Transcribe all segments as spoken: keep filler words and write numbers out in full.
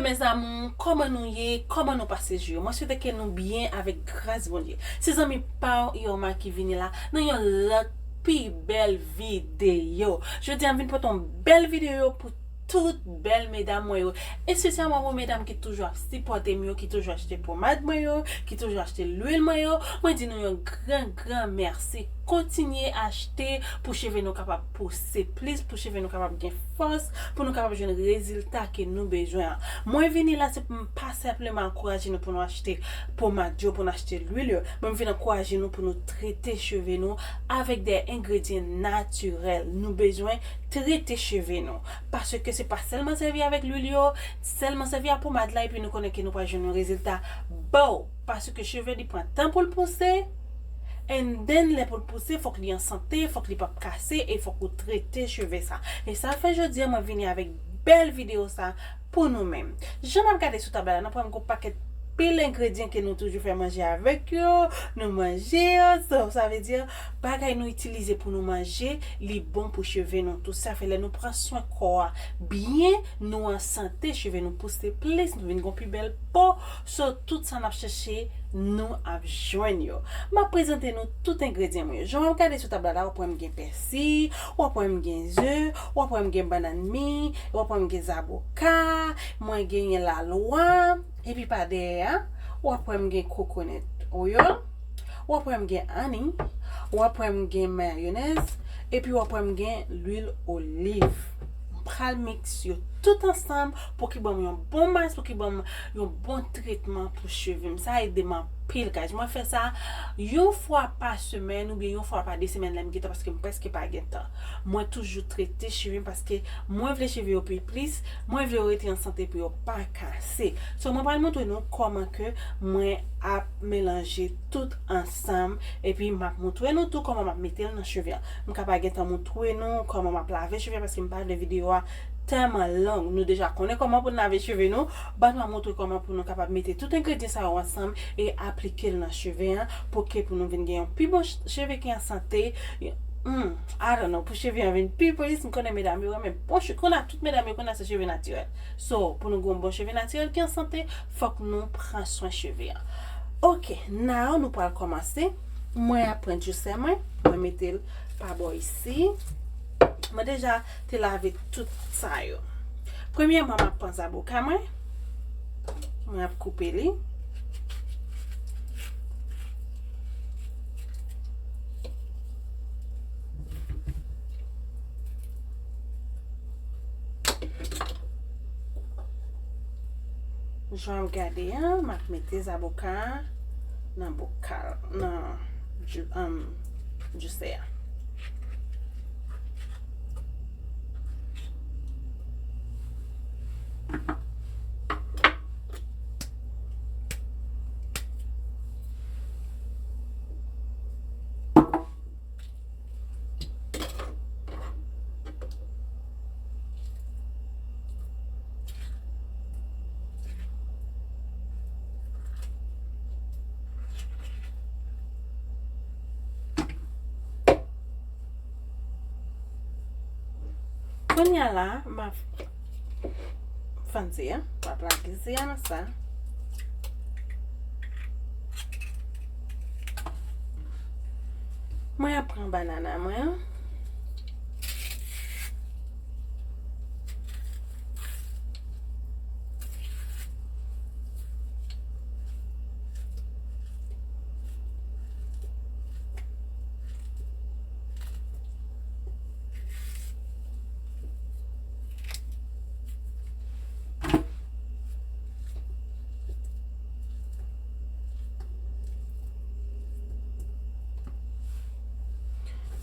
Mes amours, kòman nou ye? Kòman nou pase jou yo? Mwen swete ke nou byen avèk gras Bondye. Se zanmi pa w Irma ki vini la nan yon lòt pi bèl videyo. Jodi a m vin pote yon bèl videyo pou tout bèl medam mwen yo. Espesyalman pou medam ki toujou ap sipòte m yo, ki toujou achte pomad mwen yo, ki toujou achte lwil mwen yo. Mwen di nou yon gran, gran mèsi. Kontinye achte pou cheve nou kapab pouse plis, pou cheve nou kapab gen fòs, pou nou kapab jwenn rezilta ke nou bezwen an. Mwen vini la, se pou m pa senpleman ankouraje nou pou nou achte pomad yo, pou nou achte lwil yo, men m vin ankouraje nou pou nou trete cheve nou avèk de engredyan natirèl. Nou bezwen trete cheve nou. Paske se pa sèlman sèvi avèk lwil yo, sèlman sèvi ak pomad la, epi nou konnen ke nou pral jwenn yon rezilta. Bon, paske cheve li pran tan pou l pouse, and then lè pou l pouse, fòk li an sante, fòk li p ap kase, e fòk ou trete cheve sa. E sa fè jodi a mwen vini avèk bèl videyo sa pou nou menm. Jan n ap gade sou tab la, n ap wè m gon pakèt pil engredyan ke nou toujou fè manje avèk yo, nou manje yo, so, sa vle di, bagay nou itilize pou nou manje, li bon pou cheve nou tou. Sa fè lè nou pran swen kò a byen, nou an sante, cheve nou pouse plis, nou vin gon pi bèl po, so, tout sa n ap chèche, nou ap jwenn yo. M ap prezante nou tout engredyan mwen yo. Jan w ap gade sou tab la, w ap wè m gen pèsi, w ap wè m gen ze, w ap wè m gen bannann mi, w ap wè m gen zaboka, mwen genyen lalwa, epi pa dèyè a, w ap wè m gen kokonèt oil, w ap wè m gen ani, w ap wè m gen mayonèz, epi w ap wè m gen lwil oliv. M pral miks yo tout ansanm pou ki ban m yon bon mas, pou ki ban m yon bon tretman pou cheve m. Sa ede m anpil, guys. Mwen fè sa yon fwa pa semèn oubyen yon fwa pa de semèn lè m gen tan, paske m prèske pa gen tan. Mwen toujou trete cheve m paske mwen vle cheve yo pi plis, mwen vle yo rete an sante pou yo pa kase. So, mwen pral montre nou kòman ke mwen ap melanje tout ansanm, epi m ap montre nou tou kòman m ap mete l nan cheve a. M ka pa gentan montre nou kòman m ap lave cheve a, paske m pa vle videyo a tèlman long. Nou deja konnen kòman pou n lave cheve nou, but m ap montre kòman pou nou kapab mete tout engredyan sa yo ansanm e aplike l nan cheve a, pou ke pou nou vin gen yon pi bon ch-, cheve ki an sante. Hmm, I don't know, pou cheve an vin pi plis, m konnen medam yo renmen bon cheve, konnen tout medam yo konnen se cheve natirèl. So, pou nou gen yon bon cheve natirèl ki an sante, fòk nou pran swen cheve an. Ok, now nou pral kòmanse. Mwen ap pran juicer mwen, mwen mete l pa bò isi. Mwen deja te lave tout sa yo. Premyèman, m ap pran zaboka mwen. Mwen ap koupe li. Jan w ap gade a, m ap mete zaboka a nan bokal, nan ju-, um, juicer a. Kounye a la, m ap fann ze a, m ap lage ze a nan sa. Mwen ap pran banana mwen an.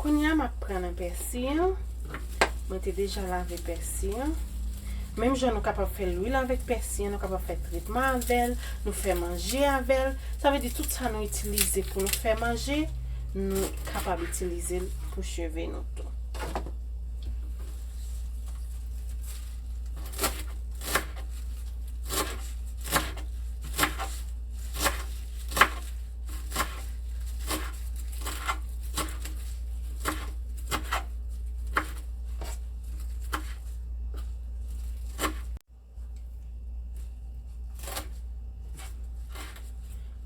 Kounye a, m ap pran nan pèsi an. Mwen te deja lave pèsi an. Menm jan nou kapab fè lwil avèk pèsi an, nou kapab fè tretman avè l, nou fè manje avè l. Sa vle di tout sa nou itilize pou nou fè manje, nou kapab itilize l pou cheve nou tou.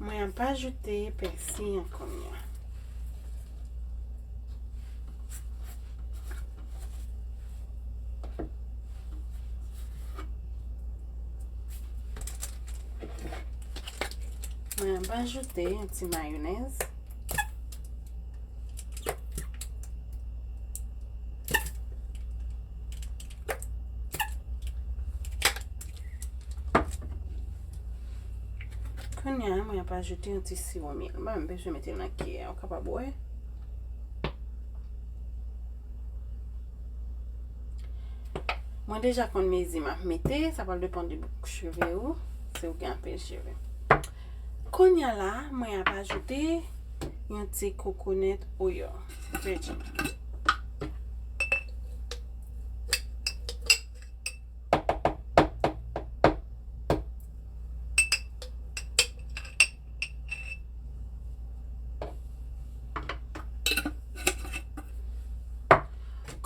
Mwen ap ajoute pèsi an kounye a. Mwen ap ajoute yon ti mayonèz. Kounye a, mwen ap ajoute yon ti siwo myèl. Mwen menm bezwen mete l nan kiyè, ou kapab wè. Mwen deja konn mezi m ap mete, sa pral depann de bouk cheve ou, si ou gen anpil cheve. Kounye a la, mwen ap ajoute yon ti coconut oil virgin.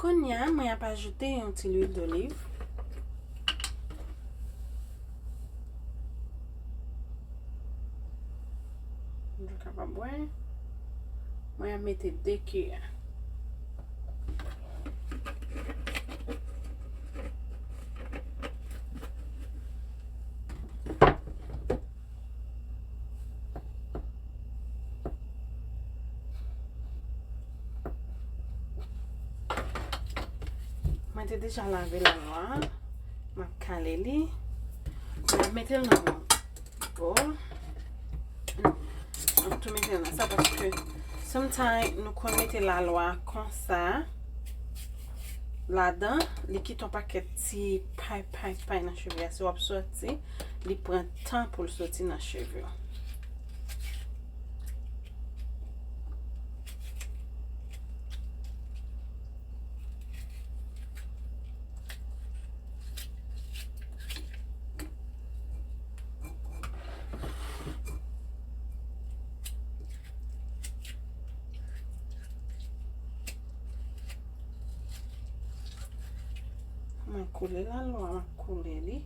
Kounye a, mwen ap ajoute yon ti lwil doliv. Nou kapab wè. Mwen ap mete de kiyè. Mwen te deja lave lalwa a. M ap kale li. Mwen ap mete l nan yon bòl. M ap tou mete l nan sa paske sometimes nou konn mete lalwa konsa ladan, li kite yon pakèt ti pay, pay, pay nan cheve a. Si w ap soti, li pran tan pou l soti nan cheve w. Mwen koule lalwa, mwen koule li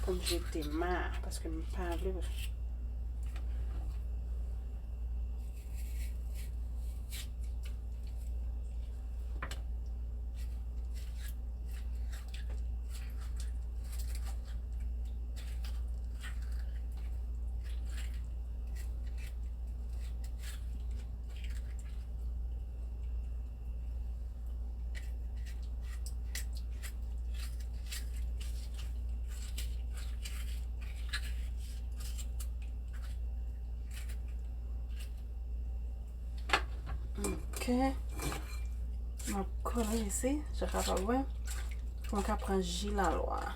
pou m jete ma a, paske m pa vle. Ok. M ap kole isi, jan w kapab wè, pou m ka pran ji lalwa a.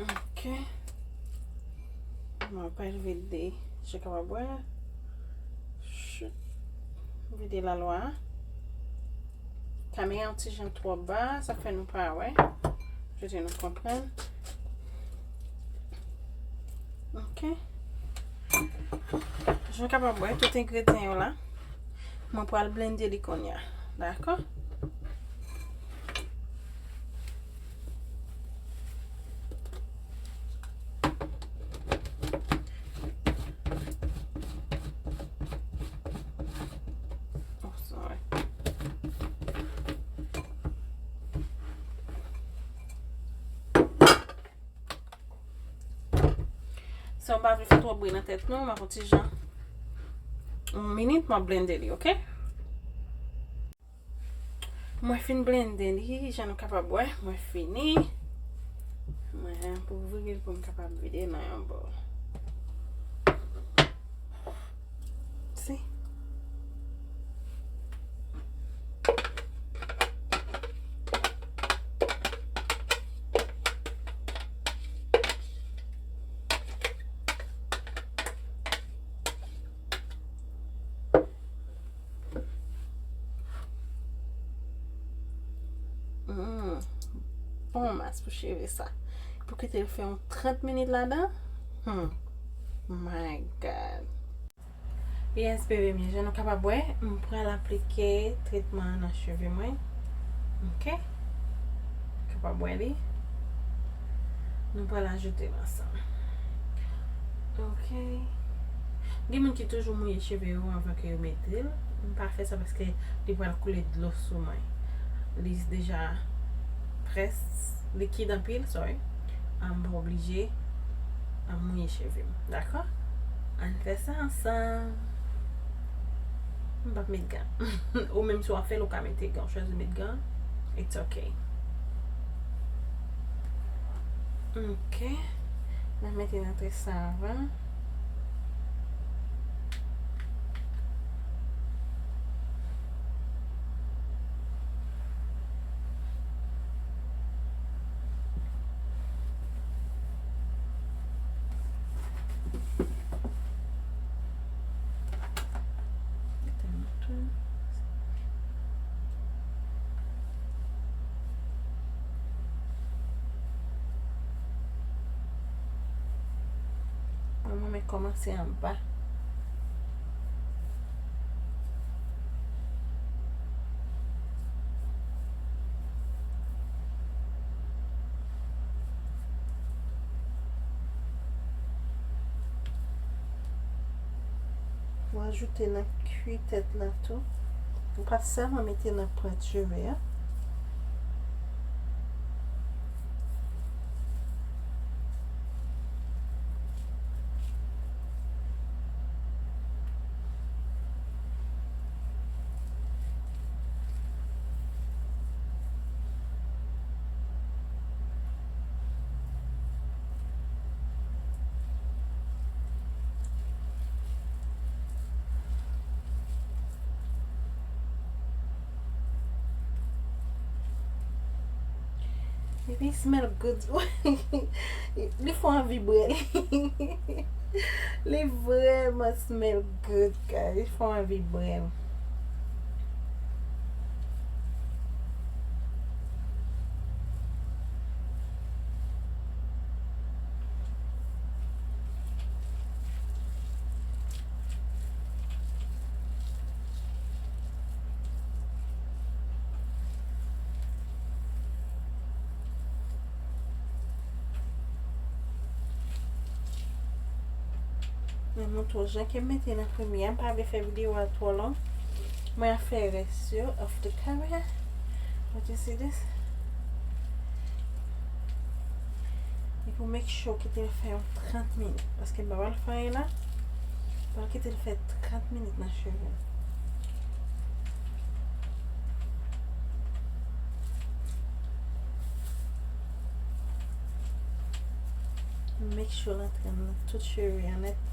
Ok. Mwen pral vide, jan w kapab wè. Vide lalwa a. Kamera yon ti jan twò ba, sa fè nou pa wè. Jodi nou konprann. Ok. Jan w kapab wè, tout engredyan yo la. Mwen pral blende li kounye a. Dakò? Oh, sorry. Si w pa vle fè twòp bri nan tèt nou, m ap yon ti jan. Yon minit, m ap blende li, ok? Mwen fin blende li, jan nou kapab wè, mwen fini. Mwen pou vire l pou m kapab vide nan yon bòl. Si. Mm. Bon mas pou cheve sa. Pou kite l fè yon trant minit ladan. Hmm. My God. Yes, bebe m, jan nou kapab wè, m pral aplike tretman an nan cheve mwen. Ok? Kapab wè li. Nou pral ajoute l ansanm. Ok. Gen moun ki toujou mouye cheve yo anvan ke yo mete l. M pa fè sa paske li pral koule dlo sou mwen. Li deja près likid anpil, sorry. M pa oblije mouye cheve m. Dakò? Ann fè sa ansanm. M p ap met gan. Ou menm si w ap fè l, ou ka mete gan. Ou chwazi met gan. It's ok. Ok. N ap mete nan tè sa avan. Mwen, mwen kòmanse anba. Mwen ajoute nan kwi tèt la tou. Ou pa sèlman mete nan pwent cheve a. Epi smell good. Li fè w anvi bwè l. Li vrèman smell good, guys. Li fè w anvi bwè l. Mwen montre w jan ke m mete nan premye a. M pa vle fè videyo a twò long. Mwen ap fè rès yo off the camera. But you see this? Epi w make sure w kite l fè yon trant minit. Paske m pa pral fè anyen la. M pral kite l fè trant minit nan cheve m. Make sure l antre nan tout cheve a nèt.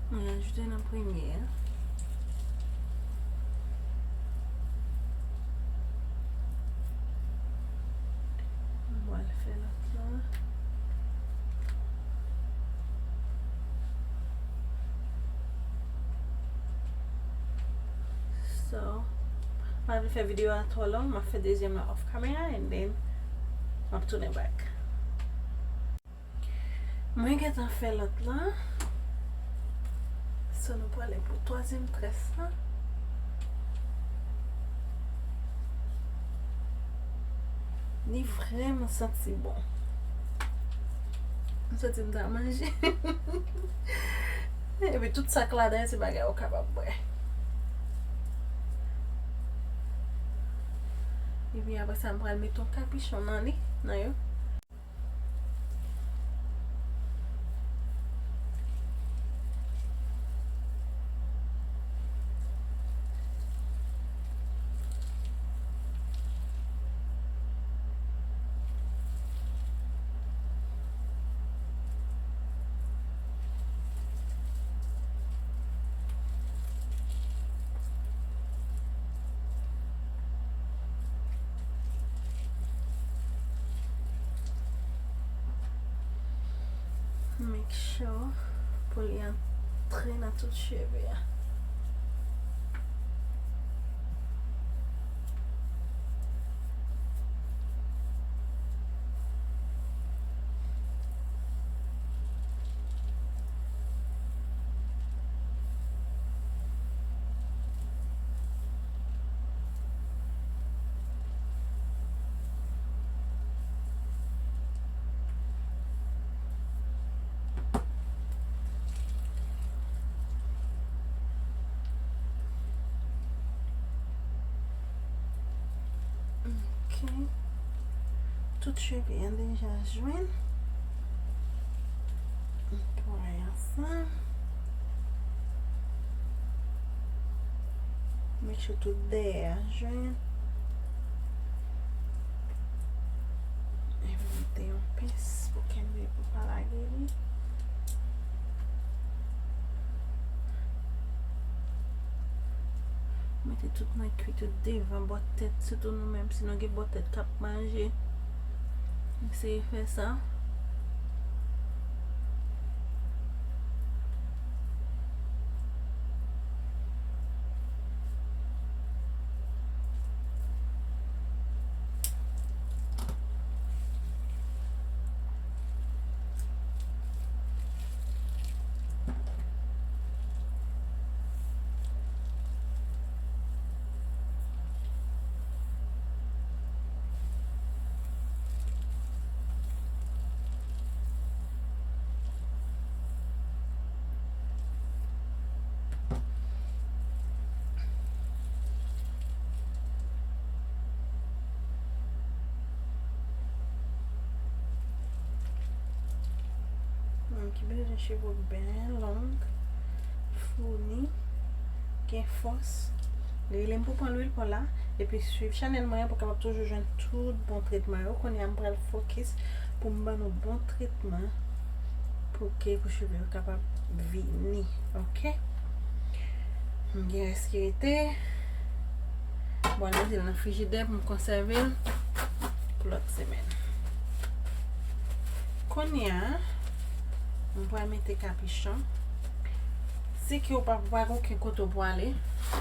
Mwen ajoute nan premye a. Mwen al fè lòt la. So, m pa vle fè videyo a twò long, m ap fè dezyèm la off camera and then m ap tounen back. Mwen gentan fè lòt la. So, nou prale pou twazyèm très la. Li vrèman santi bon. M santi m ta manje. Epi tout sa k ladan yo se bagay ou kapab bwè. Epi apre sa, m pral mete yon kapichon nan li, nan yo. Cho pou li antre nan tout cheve a. Ok. Tout cheve an deja jwenn. Netwaye ansanm. Make sure tout dèyè a jwenn. E mete yon pens pou kenbe, pou pa lage li. Mete tout nan kwi, tout devan, bò tèt, sitou nou menm, si nou gen bò tèt k ap manje, eseye fè sa. Moun ki bezwen cheve w byen long, founi, gen fòs, rele m pou pran lwil pa w la, epi swiv chanèl mwen an pou w kapab toujou jwenn tout bon tretman yo. Kounye a, m pral fokis pou m ban nou bon tretman pou ke, pou cheve yo kapab vini, ok? M gen rès ki rete. Bon, m mete l nan frijidè pou m konsève l pou lòt semèn. Kounye a, m pral mete kapichon. Si ke w pa, pa gen okenn kote w pwale,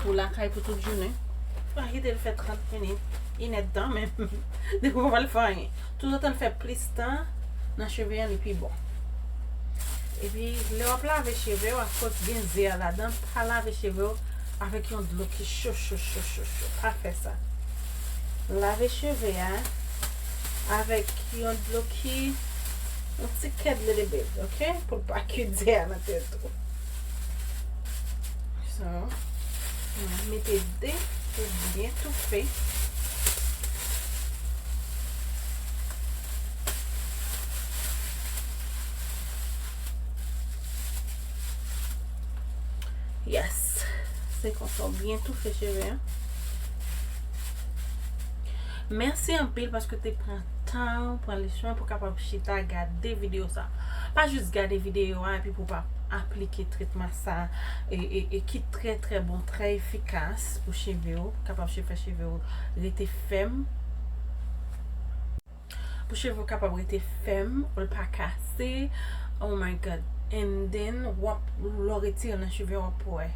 ou lakay pou tout jounen, pa kite l fè trant minit, inèdtan menm. Depi w pa l fè anyen. Toutotan l fè plis tan nan cheve a, li pi bon. Epi, lè w ap lave cheve w, akoz gen ze a ladan, pa lave cheve w avèk yon dlo ki cho, cho, cho, cho, cho. Pa fè sa. Lave cheve a avèk yon dlo ki, yon ti kè dlo de bèl, ok? Pou l pa kwit ze a nan tèt ou. So, mwen mete de pou byen toufe. Yes. Se konsa w byen toufe cheve an. Mèsi anpil paske w te pran tan w, pran leson an pou w kapab chita gade videyo sa. Pa jis gade videyo a epi pou w pa aplike tretman sa e, e, e ki trè, trè bon, trè efikas pou cheve w, kapab che-, fè cheve w rete fèm. Pou cheve w kapab rete fèm, pou l pa kase. Oh my God. And then, w ap, lè w retire l nan cheve a, w ap wè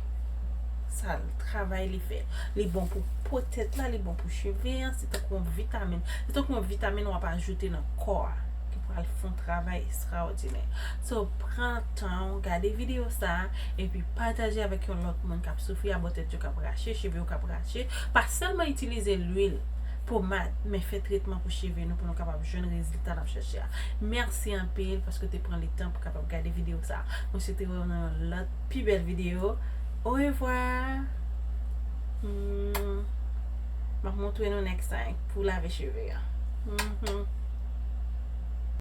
sa l travay li fè. Li bon pou po tèt la, li bon pou cheve a. Se tankou yon vitamin. Se tankou yon vitamin w ap ajoute nan kò a, ki pral fè yon travay ekstraòdinè. So, pran tan w, gade videyo sa a, epi pataje avèk yon lòt moun k ap soufri a bò tèt yo k ap rache, cheve yo k ap rache. Pa sèlman itilize lwil, pomad, men fè tretman pou cheve nou, pou nou kapab jwenn rezilta n ap chèche a. Mèsi anpil paske w te pran letan pou kapab gade videyo sa a. Mwen swete wè w nan yon lòt, pi bèl videyo. Orevwa. Hmm. M ap montre nou next time pou lave cheve a. Mhm.